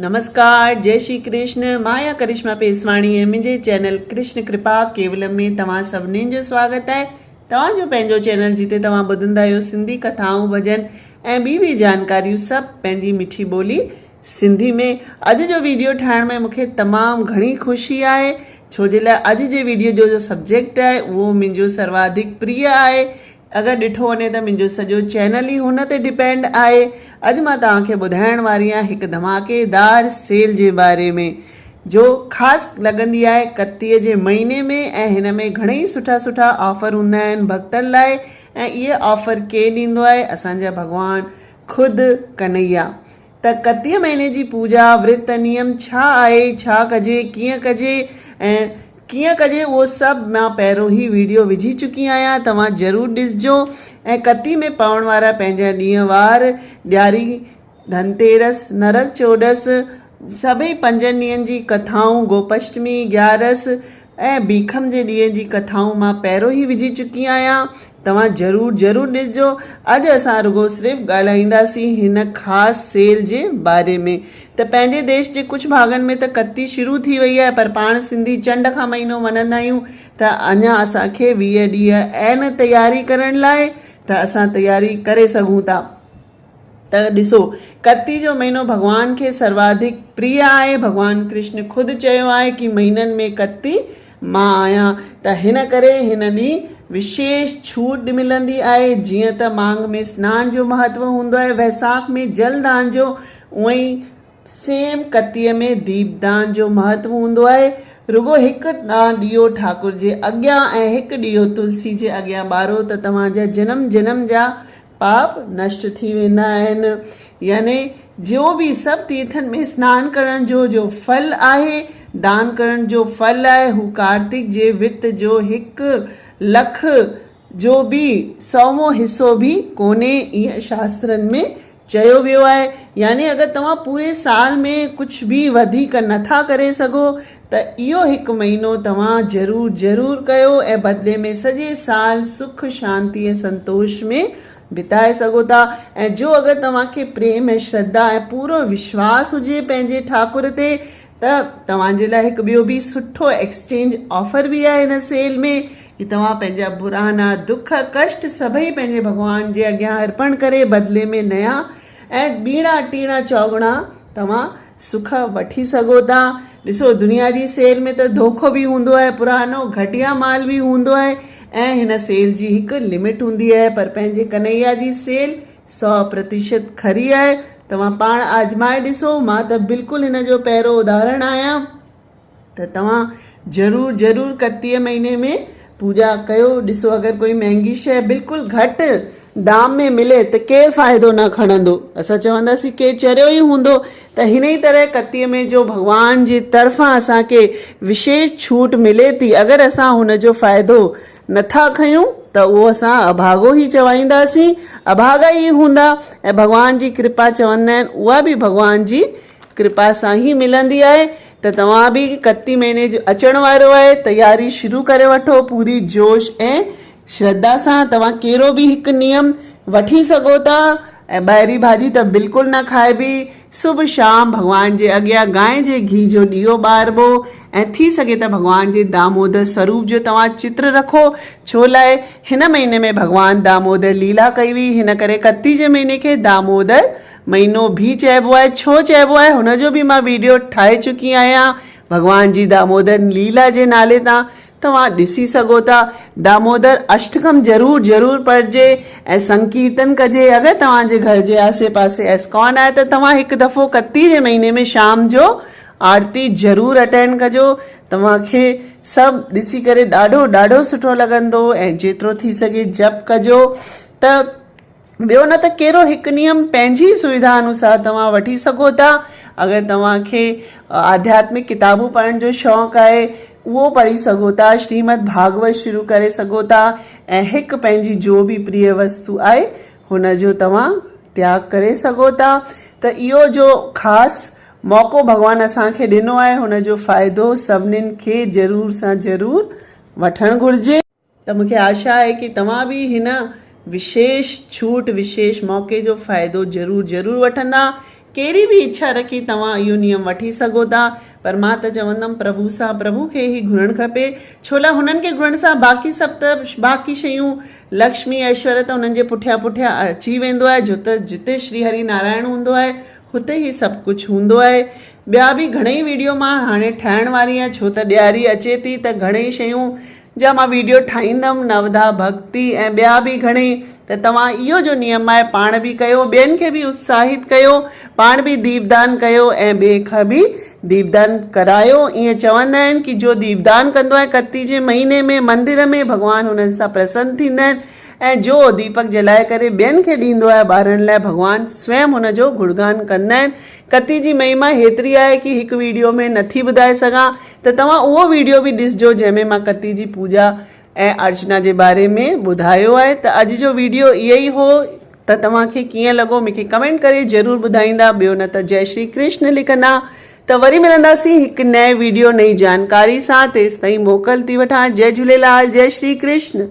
نمسڪار جئي شري ڪرشن مان آهيان ڪرشما پيسواڻي ۽ منهنجي چينل ڪرشن ڪرپا ڪيولم ۾ توهان سڀنين جو سواگت آهي توهان جو پنهنجو چينل جتي توهان ٻڌندا آهيو سنڌي ڪٿائون ڀڄن ۽ ٻي ٻي جانڪاريون سڀ پنهنجي مٺي ٻولي سنڌي ۾ اڄ جو ويڊيو ٺاهڻ ۾ مونکي تمام گهڻي خوشي آهي ڇو جي لاء اڄ جي ويڊيو جو جو سبجيڪٽ آهي اهو منهنجو سرواڌڪ پريه آهي اگر ڏٺو وڃي ته منهنجو سڄو چينل ئي هن تي ڊپينڊ آهي. اڄ مان توهان کي ٻڌائڻ واري آهيان هڪ ڌماڪيدار سيل جي باري ۾ جو خاص لڳندي آهي ڪتيء جي مهيني ۾ ۽ هن ۾ گهڻئي سٺا سٺا آفر هوندا آهن ڀڳتن لاء ۽ اهي آفر ڪير ڏيندو آهي اسان جا ڀڳوان خود ڪنهيا ته ڪتيء مهيني جي پوڄا، ورت، نيم ڇا آهي، ڇا ڪجي، ڪيئن ڪجي ۽ ڪيئن ڪجي اهو سڀ مان پهريون ئي ويڊيو وجهي چڪي آهيان توهان ضرور ڏسجو ۽ ڪتي ۾ پوڻ وارا پنهنجا ڏينهن وار، ڏياري، ڌنتيرس، نرڪ چوڏس، سڀئي پنجن ڏينهن جي ڪٿائون، گوپشٽمي، گيارس، ۽ بيکم جي ڏينهن جي ڪٿائون مان پهريون ئي وجهي چڪي آهيان توهان ضرور ضرور ڏسجو اڄ اسان رڳو صرف ڳالهائينداسين هن خاص سيل جي باري ۾ ته پنهنجي ديش جي ڪجهه ڀاڳن ۾ ته ڪتي شروع ٿي وئي آهي پر پاڻ سنڌي چنڊ کان مهينو مڃندا آهيون ته اڃا اسان کي 20 ڏينهن عين تياري ڪرڻ لاء ته اسان تياري ڪري سگهون ٿا. ته ڏسو، ڪتي جو مهينو ڀڳوان کي سرواڌڪ پريه آهي. ڀڳوان ڪرشن خود چيو آهي ڪي مهينن ۾ ڪتي مان آهيان ته هن ڪري هن ڏينهن وشيش ڇوٽ ملندي آهي. جيئن ته مانگهه ۾ سنان جو مهتو هوندو آهي، ويساک ۾ جل دان جو، اونئن ئي سيم ڪتيء ۾ ديپ دان جو مهتو هوندو آهي. رڳو هڪ ڏيئو ٺاڪر جي اڳيان ۽ هڪ ڏيئو تلسي جي اڳيان ٻارو ته توهان جا جنم جنم جا پاپ نشٽ ٿي ويندا آهن. يعني جو به سڀ تيرٿن ۾ سنان ڪرڻ جو جو ڦل آهي، دان ڪرڻ جو ڦل آهي، هو ڪارتڪ جي ورت جو هڪ لک جو به سوون حصو به ڪونهي، ائين شاسترن ۾ چيو ويو آهي. يعني اگر توهان پوري سال ۾ ڪجهه به وڌيڪ نه ٿا ڪري سگهو ته اهو هڪ مهينو توهان ضرور ضرور ڪيو ۽ بدلي ۾ سڄي سال سک شانتي ۽ سنتوش ۾ بتائي سگهو ٿا ۽ جو اگر توهان کي پريم ۽ شرڌا ۽ پورو وشواس هجي پنهنجي ٺاڪر تي ته توهان جي لاء هڪ ٻيو به سٺو ايڪسچينج آفر به آهي هن سيل ۾ ڪي توهان پنهنجا برانا دک ڪشٽ سڀئي پنهنجي ڀڳوان جي اڳيان ارپڻ ڪري بدلي ۾ نيا ۽ ٻيڻا ٽيڻا چوگڻا توهان سک وٺي سگهو ٿا. ڏسو دنيا جي سيل ۾ ته ڌوکو به هوندو آهي، پراڻو گهٽيا مال به هوندو آهي ۽ هن سيل جي هڪ لمٽ هوندي آهي پر پنهنجي ڪنهيا جي سيل 100% کري آهي. توهان پاڻ آزمائي ڏسو، مان ته بلڪل هن جو پهريون اداهرڻ آهيان. ته توهان ضرور ضرور ڪتيء مهيني ۾ پوڄا ڪيو. ڏسو اگر ڪوئي مهنگي شيء بلڪل گهٽ دام ۾ ملي ته ڪير فائدو نه کڻندو. اسان چونداسين ڪير چريو ئي هوندو. ته هن ئي طرح ڪتيء ۾ جو ڀڳوان جي طرفان اسان کي وشيش ڇوٽ ملي ٿي اگر اسان هن جو فائدو نه ٿا کيون ته اهو اسان اڀاڳو ئي چوائينداسين، اڀاڳا ئي هوندا ۽ ڀڳوان جي ڪرپا چوندا آهن اها به ڀڳوان جي ڪرپا سان ئي ملندي آهي ته توهان به ڪتي مهيني جو اچڻ وارو آهي تياري شروع ڪري وٺو پوري جوش ۽ شرڌا سان توهان ڪهڙو به هڪ نيم وٺي سگهو ٿا ۽ ٻاهري ڀاڄي ته بلڪل نه کائبي صبح شام ڀڳوان جي اڳيان گانء جي گهي جو ڏيئو ٻاربو ۽ ٿي سگهي ته ڀڳوان جي دامودر سروپ جو توهان چتر رکو ڇو لاء هن مهيني ۾ ڀڳوان دامودر ليلا ڪئي هئي هن ڪري ڪتي جي مهيني کي دامودر مهينو ڀي چئبو آهي ڇو چئبو آهي هن جو به مان ويڊيو ٺاهي چڪي آهيان ڀڳوان جي دامودر ليلا جي نالي تان توهان ڏسي سگهو ٿا دامودر اشٽڪم ضرور ضرور پڙهجي ۽ سنڪيرتن ڪجي اگر توهان جي گهر جي آسي پاسي اسڪان آهي ته توهان هڪ دفعو ڪتي جي مهيني ۾ شام جو آرتي ضرور اٽينڊ ڪجو توهان کي سڀ ڏسي ڪري ڏاڍو ڏاڍو سٺو لڳندو ۽ جيترو ٿي سگهي جپ ڪجو ته ٻيو نه ته ڪهڙو هڪ نيم پنهنجي سويڌا انوسار توهان وٺي سگهو ٿا. اگر توهان کي آڌياتمڪ ڪتابون پڙهڻ جو شوق آهي اهو پڙهي سگهو ٿا، شريمد ڀاڳوت شروع ڪري سگهو ٿا ۽ هڪ پنهنجي جو به پريه وستو آهي هن جو توهان تياڳ ڪري سگهو ٿا ته اهو جو خاص موقعو ڀڳوان اسان کي ڏنو آهي هن جو فائدو سڀنين کي ضرور سان ضرور وٺڻ گهرجي. ته مون کي آشا آهي ڪي توهان به هن وشيش ڇوٽ وشيش موقعي جو فائدو ضرور ضرور وٺندا. ڪهڙي به اڇا رکي توهان اهو نيم وٺي سگهو ٿا پر مان ته چوندم پرڀو سان پرڀو کي ئي گهرڻ کپي ڇو لاء هنن کي گهرڻ سان باقي سڀ ته باقي شيون لڪشمي ايشوريه ته انهن جي پٺيان پٺيان اچي ويندو آهي جو ته جتي شري هري نارائڻ هوندو آهي هتي هي سڀ ڪجهه هوندو آهي. ٻيا به گهڻئي ويڊيو مان هاڻي ٺاهڻ واري آهيان ڇو ته ڏياري اچي ٿي ته گهڻئي شيون جا مان ويڊيو ٺاهيندم نوڌا ڀڳتي ۽ ٻيا به گهڻئي ته توهان اهو جو نيم آهي پاڻ به ڪيو ٻين کي به اتساهت ڪيو پاڻ به ديپ دان ڪيو ۽ ٻئي کان به ديپ دان ڪرايو ائين چوندا آهن ڪي جو ديپ دان ڪندو آهي ڪتي جي مهيني ۾ مندر ۾ ڀڳوان هنن سان پرسن ٿيندا آهن ۽ جو ديپڪ جلائي ڪري ٻين کي ڏيندو آهي ٻارڻ لاء ڀڳوان سويم هن جو گڻگان ڪندا آهن. ڪتي جي مهما هيتري آهي ڪي هڪ ويڊيو ۾ نٿي ٻڌائي سگهان ته توهان اهو ويڊيو به ڏسجو جنهن ۾ مان ڪتي جي پوڄا ۽ ارچنا جي باري ۾ ٻڌايو آهي ته اڄ جو ويڊيو اهي ئي هو ته توهان کي ڪيئن لڳو مونکي ڪمينٽ ڪري ضرور ٻڌائيندا ٻيو نه ته جئي شري ڪرشن لکندا ته وري ملنداسين هڪ نئين ويڊيو نئين جانڪاري سان تيستائين موڪل ٿي وٺان جئي جهوليلال جئي شري ڪرشن.